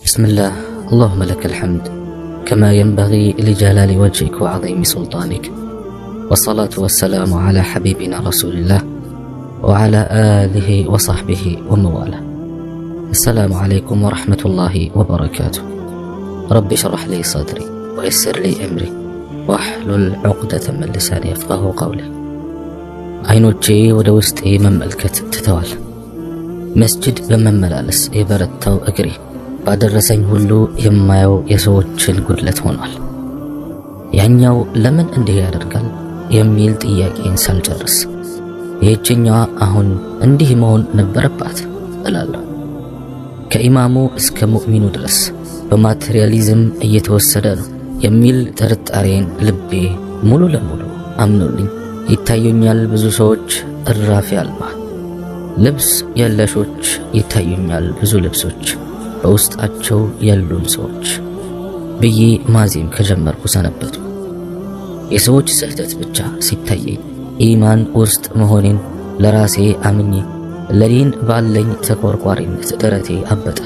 بسم الله، اللهم لك الحمد كما ينبغي لجلال وجهك وعظيم سلطانك، والصلاة والسلام على حبيبنا رسول الله وعلى آله وصحبه ومواله. السلام عليكم ورحمة الله وبركاته. رب اشرح لي صدري ويسر لي أمري واحلل عقدة من لساني يفقه قولي። አይኖቼ ወደ ውስጤ መመልከት ትተዋል። መስጅድ በመመላለስ የበረታው እግሬ ባደረሰኝ ሁሉ የማየው የሰዎችን ጉድለት ሆኗል። ያኛው ለምን እንዲህ ያደርጋል የሚል ጥያቄን ሳልጨርስ ይህችኛዋ አሁን እንዲህ መሆን ነበረባት እላለሁ። ከኢማሙ እስከ ሙእሚኑ ድረስ በማቴሪያሊዝም እየተወሰደ ነው የሚል ጥርጣሬን ልቤ ሙሉ ለሙሉ አምኖልኝ ይታዩኛል። ብዙ ሰዎች እራፊ አልባ ልብስ የለሾች ይታዩኛል። ብዙ ልብሶች በውስጣቸው ያሉን ሰዎች ብዬ ማዜም ከጀመርኩ ሰነበቱ። የሰዎች ስህተት ብቻ ሲታየኝ ኢማን ውስጥ መሆኔን ለራሴ አምኜ ለዲን ባለኝ ተቆርቋሪነት ደረቴ አበጠ።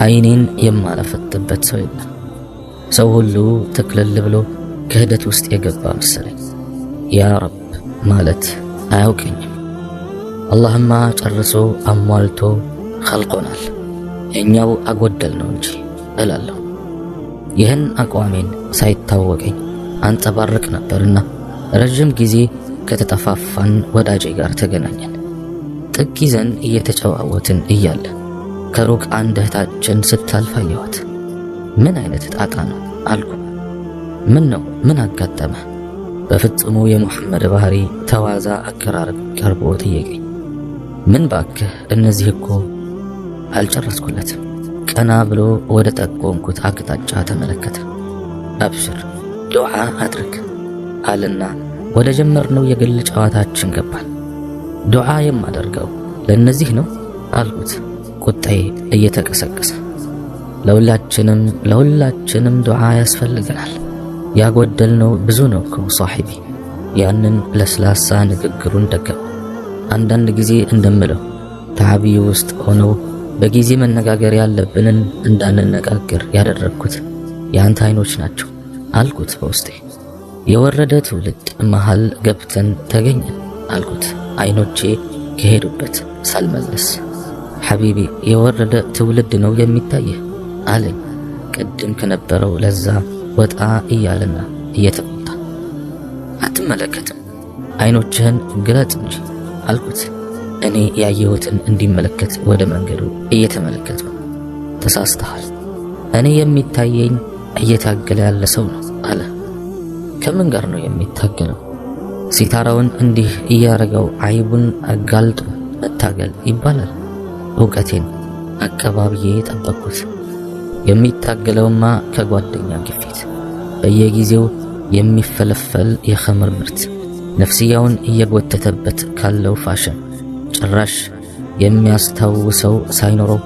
አይኔን የማላፈጥበት ሰው የለም። ሰው ሁሉ ትክልል ብሎ ክህደት ውስጥ የገባ መሰለኝ። ያ ረብ ማለት አያውቀኝም። አላህማ ጨርሶ አሟልቶ ኸልቆናል፣ እኛው አጎደል ነው እንጂ እላለሁ። ይህን አቋሜን ሳይታወቀኝ አንጸባርቅ ነበርና ረዥም ጊዜ ከተጠፋፋን ወዳጄ ጋር ተገናኘን። ጥግ ይዘን እየተጨዋወትን እያለ ከሩቅ አንድ እህታችን ስታልፍ አየኋት። ምን አይነት ጣጣ ነው አልኩ። ምን ነው፣ ምን አጋጠመ? በፍጹሙ የሙሐመድ ባህሪ ተዋዛ አቀራረብ ቀርቦ ጠየቀኝ። ምን ባክህ፣ እነዚህ እኮ። አልጨረስኩለትም። ቀና ብሎ ወደ ጠቆምኩት አቅጣጫ ተመለከተ። አብሽር፣ ዱዓ አድርግ አለና ወደ ጀመርነው የግል ጨዋታችን ገባን። ዱዓ የማደርገው ለእነዚህ ነው አልኩት፣ ቁጣዬ እየተቀሰቀሰ። ለሁላችንም፣ ለሁላችንም ዱዓ ያስፈልገናል። ያጎደልነው ብዙ ነው እኮ ሷሒቢ። ያንን ለስላሳ ንግግሩን ደገመው። አንዳንድ ጊዜ እንደምለው ተዓቢይ ውስጥ ሆነው በጊዜ መነጋገር ያለብንን እንዳንነጋገር ያደረግኩት የአንተ አይኖች ናቸው አልኩት በውስጤ። የወረደ ትውልድ መሃል ገብተን ተገኘን አልኩት አይኖቼ ከሄዱበት ሳልመለስ። ሐቢቢ፣ የወረደ ትውልድ ነው የሚታየህ አለኝ ቅድም ከነበረው ለዛ ወጣ እያለና እየተቆጣ። አትመለከትም፣ አይኖችህን ግለጥ እንጂ አልኩት። እኔ ያየሁትን እንዲመለከት ወደ መንገዱ እየተመለከቱ። ተሳስተሃል፣ እኔ የሚታየኝ እየታገለ ያለ ሰው ነው አለ። ከምን ጋር ነው የሚታገለው? ሲታራውን እንዲህ እያረገው አይቡን አጋልጦ መታገል ይባላል? እውቀቴን አቀባብዬ ጠበቅኩት። የሚታገለውማ ከጓደኛ ግፊት፣ በየጊዜው የሚፈለፈል የኸምር ምርት፣ ነፍስያውን እየጎተተበት ካለው ፋሽን፣ ጭራሽ የሚያስታውሰው ሳይኖረው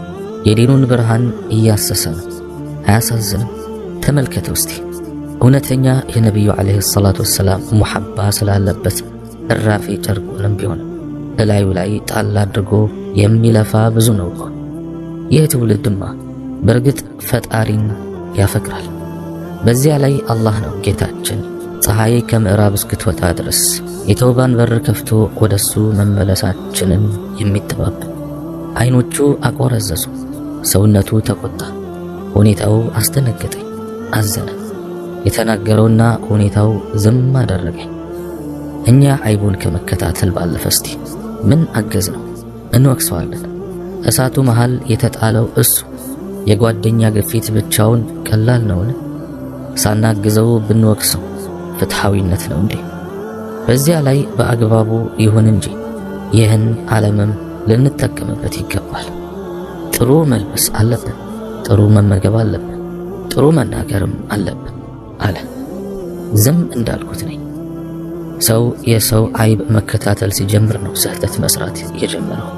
የዲኑን ብርሃን እያሰሰ ነው። አያሳዝንም? ተመልከተው እስቲ። እውነተኛ የነቢዩ ዓለይሂ ሰላቱ ወሰላም ሙሐባ ስላለበት እራፊ ጨርቁንም ቢሆን እላዩ ላይ ጣል አድርጎ የሚለፋ ብዙ ነው እኮ። ይህ ትውልድማ በእርግጥ ፈጣሪን ያፈቅራል። በዚያ ላይ አላህ ነው ጌታችን። ፀሐይ ከምዕራብ እስክትወጣ ድረስ የተውባን በር ከፍቶ ወደሱ መመለሳችንን የሚጠባበቅ። አይኖቹ አቆረዘዙ፣ ሰውነቱ ተቆጣ። ሁኔታው አስደነገጠኝ፣ አዘነ። የተናገረውና ሁኔታው ዝም አደረገኝ። እኛ አይቡን ከመከታተል ባለፈ እስቲ ምን አገዝ ነው? እንወቅሰዋለን። እሳቱ መሃል የተጣለው እሱ የጓደኛ ግፊት ብቻውን ቀላል ነውን? ሳናግዘው ብንወቅሰው ፍትሐዊነት ነው እንዴ? በዚያ ላይ በአግባቡ ይሁን እንጂ ይህን ዓለምም ልንጠቀምበት ይገባል። ጥሩ መልበስ አለብን፣ ጥሩ መመገብ አለብን፣ ጥሩ መናገርም አለብን አለ። ዝም እንዳልኩት ነኝ። ሰው የሰው አይብ መከታተል ሲጀምር ነው ስህተት መስራት የጀመረው።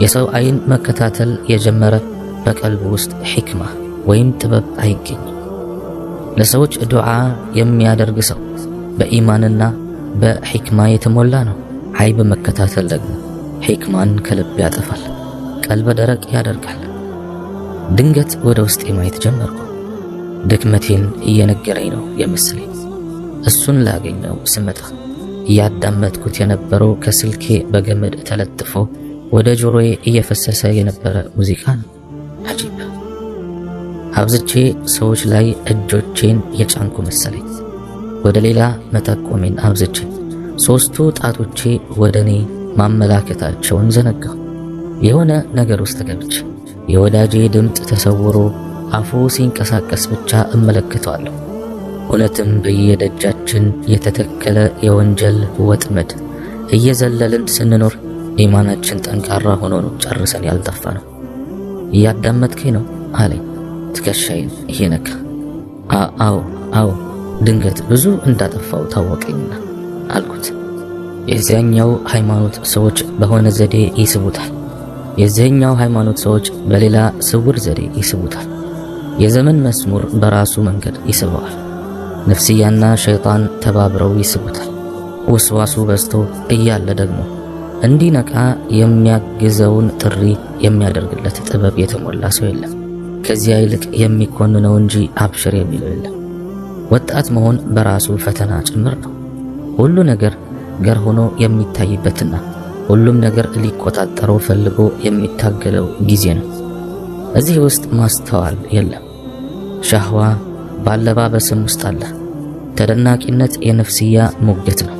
የሰው አይን መከታተል የጀመረ በቀልቡ ውስጥ ሕክማ ወይም ጥበብ አይገኝም። ለሰዎች ዱዓ የሚያደርግ ሰው በኢማንና በሕክማ የተሞላ ነው። አይብ መከታተል ደግሞ ሕክማን ከልብ ያጠፋል፣ ቀልበ ደረቅ ያደርጋል። ድንገት ወደ ውስጤ ማየት ጀመርኩ። ድክመቴን እየነገረኝ ነው የመሰለኝ። እሱን ላገኘው ስመጣ እያዳመጥኩት የነበረው ከስልኬ በገመድ ተለጥፎ ወደ ጆሮዬ እየፈሰሰ የነበረ ሙዚቃ ነው። አጂብ! አብዝቼ ሰዎች ላይ እጆቼን የጫንኩ መሰለኝ። ወደ ሌላ መጠቆሜን አብዝቼ ሶስቱ ጣቶቼ ወደ እኔ ማመላከታቸውን ዘነጋሁ። የሆነ ነገር ውስጥ ገብቼ የወዳጄ ድምፅ ተሰውሮ አፉ ሲንቀሳቀስ ብቻ እመለከተዋለሁ። እውነትም በየደጃችን የተተከለ የወንጀል ወጥመድ እየዘለልን ስንኖር ኢማናችን ጠንካራ ሆኖ ነው ጨርሰን ያልጠፋ ነው። እያዳመጥከኝ ነው አለኝ ትከሻዬን እየነካ። አዎ አዎ፣ ድንገት ብዙ እንዳጠፋው ታወቀኝና አልኩት። የዚያኛው ሃይማኖት ሰዎች በሆነ ዘዴ ይስቡታል፣ የዚህኛው ሃይማኖት ሰዎች በሌላ ስውር ዘዴ ይስቡታል። የዘመን መስሙር በራሱ መንገድ ይስበዋል። ነፍስያና ሸይጣን ተባብረው ይስቡታል። ውስዋሱ በዝቶ እያለ ደግሞ እንዲነቃ የሚያግዘውን ጥሪ የሚያደርግለት ጥበብ የተሞላ ሰው የለም። ከዚያ ይልቅ የሚኮንነው እንጂ አብሽር የሚለው የለም። ወጣት መሆን በራሱ ፈተና ጭምር ነው። ሁሉ ነገር ገር ሆኖ የሚታይበትና ሁሉም ነገር ሊቆጣጠረው ፈልጎ የሚታገለው ጊዜ ነው። እዚህ ውስጥ ማስተዋል የለም። ሻህዋ ባለባበስም ውስጥ አለ። ተደናቂነት የነፍስያ ሙግት ነው።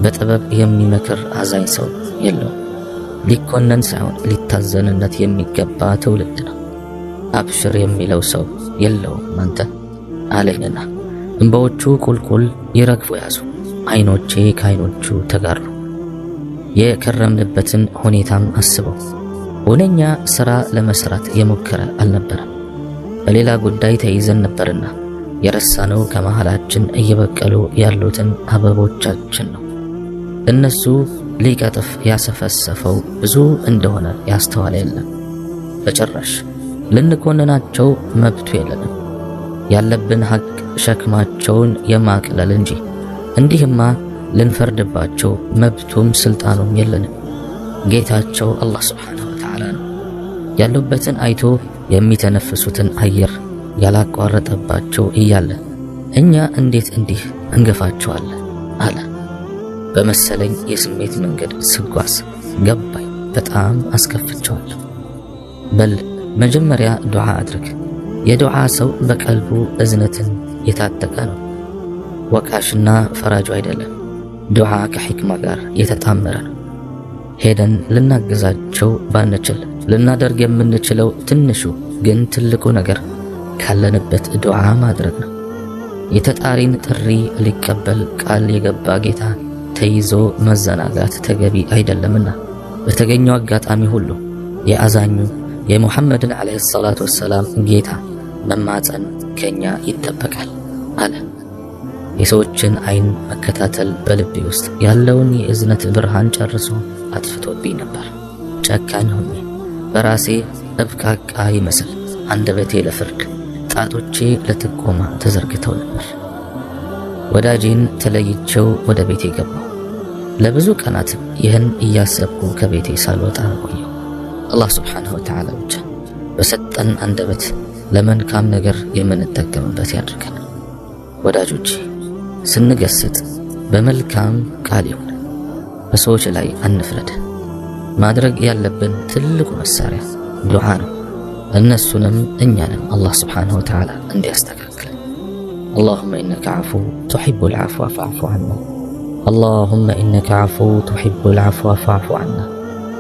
በጥበብ የሚመክር አዛኝ ሰው የለውም። ሊኮነን ሳይሆን ሊታዘንነት የሚገባ ትውልድ ነው። አብሽር የሚለው ሰው የለውም አንተ አለኝና እንባዎቹ ቁልቁል ይረግፉ ያዙ። አይኖቼ ከአይኖቹ ተጋሩ። የከረምንበትን ሁኔታም አስበው ሁነኛ ስራ ለመስራት የሞከረ አልነበረም። በሌላ ጉዳይ ተይዘን ነበርና የረሳነው ከመሃላችን እየበቀሉ ያሉትን አበቦቻችን ነው። እነሱ ሊቀጥፍ ያሰፈሰፈው ብዙ እንደሆነ ያስተዋለ የለም። በጭራሽ ልንኮንናቸው መብቱ የለንም። ያለብን ሐቅ ሸክማቸውን የማቅለል እንጂ እንዲህማ ልንፈርድባቸው መብቱም ስልጣኑም የለንም። ጌታቸው አላህ ሱብሓነሁ ወተዓላ ነው። ያሉበትን አይቶ የሚተነፍሱትን አየር ያላቋረጠባቸው እያለ እኛ እንዴት እንዲህ እንገፋቸዋለን አለ። በመሰለኝ የስሜት መንገድ ስጓዝ ገባኝ። በጣም አስከፍቸዋለሁ። በል መጀመሪያ ዱዓ አድርግ። የዱዓ ሰው በቀልቡ እዝነትን የታጠቀ ነው። ወቃሽና ፈራጁ አይደለም። ዱዓ ከሕክማ ጋር የተጣመረ ነው። ሄደን ልናግዛቸው ባንችል ልናደርግ የምንችለው ትንሹ ግን ትልቁ ነገር ካለንበት ዱዓ ማድረግ ነው። የተጣሪን ጥሪ ሊቀበል ቃል የገባ ጌታ ተይዞ መዘናጋት ተገቢ አይደለምና በተገኘው አጋጣሚ ሁሉ የአዛኙ የሙሐመድን ዓለይሂ ሰላቱ ወሰላም ጌታ መማፀን ከኛ ይጠበቃል አለ። የሰዎችን አይን መከታተል በልቤ ውስጥ ያለውን የእዝነት ብርሃን ጨርሶ አጥፍቶብኝ ነበር። ጨካኝ ሆኜ በራሴ እብቃቃ ይመስል አንደበቴ ለፍርድ ጣቶቼ ለጥቆማ ተዘርግተው ነበር። ወዳጄን ተለይቼው ወደ ቤቴ ገባሁ። ለብዙ ቀናት ይህን እያሰብኩ ከቤቴ ሳልወጣ ቆየሁ። አላህ ስብሓነሁ ወተዓላ ብቻ በሰጠን አንደበት ለመልካም ነገር የምንጠቀምበት ያድርገን። ወዳጆቼ ስንገስጥ በመልካም ቃል ይሁን፣ በሰዎች ላይ አንፍረድ። ማድረግ ያለብን ትልቁ መሳሪያ ዱዓ ነው። እነሱንም እኛንም አላህ ስብሓነሁ ወተዓላ እንዲያስተካክለን። اللهم إنك عفو تحب العفو فاعف عنا። اللهم إنك عفو تحب العفو فاعف عنا።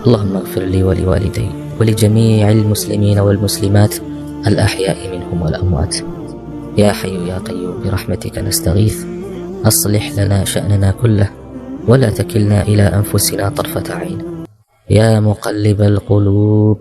اللهم اغفر لي ولوالدي ولجميع المسلمين والمسلمات الأحياء منهم والأموات። يا حي يا قيوم برحمتك نستغيث أصلح لنا شأننا كله ولا تكلنا إلى أنفسنا طرفة عين። يا مقلب القلوب።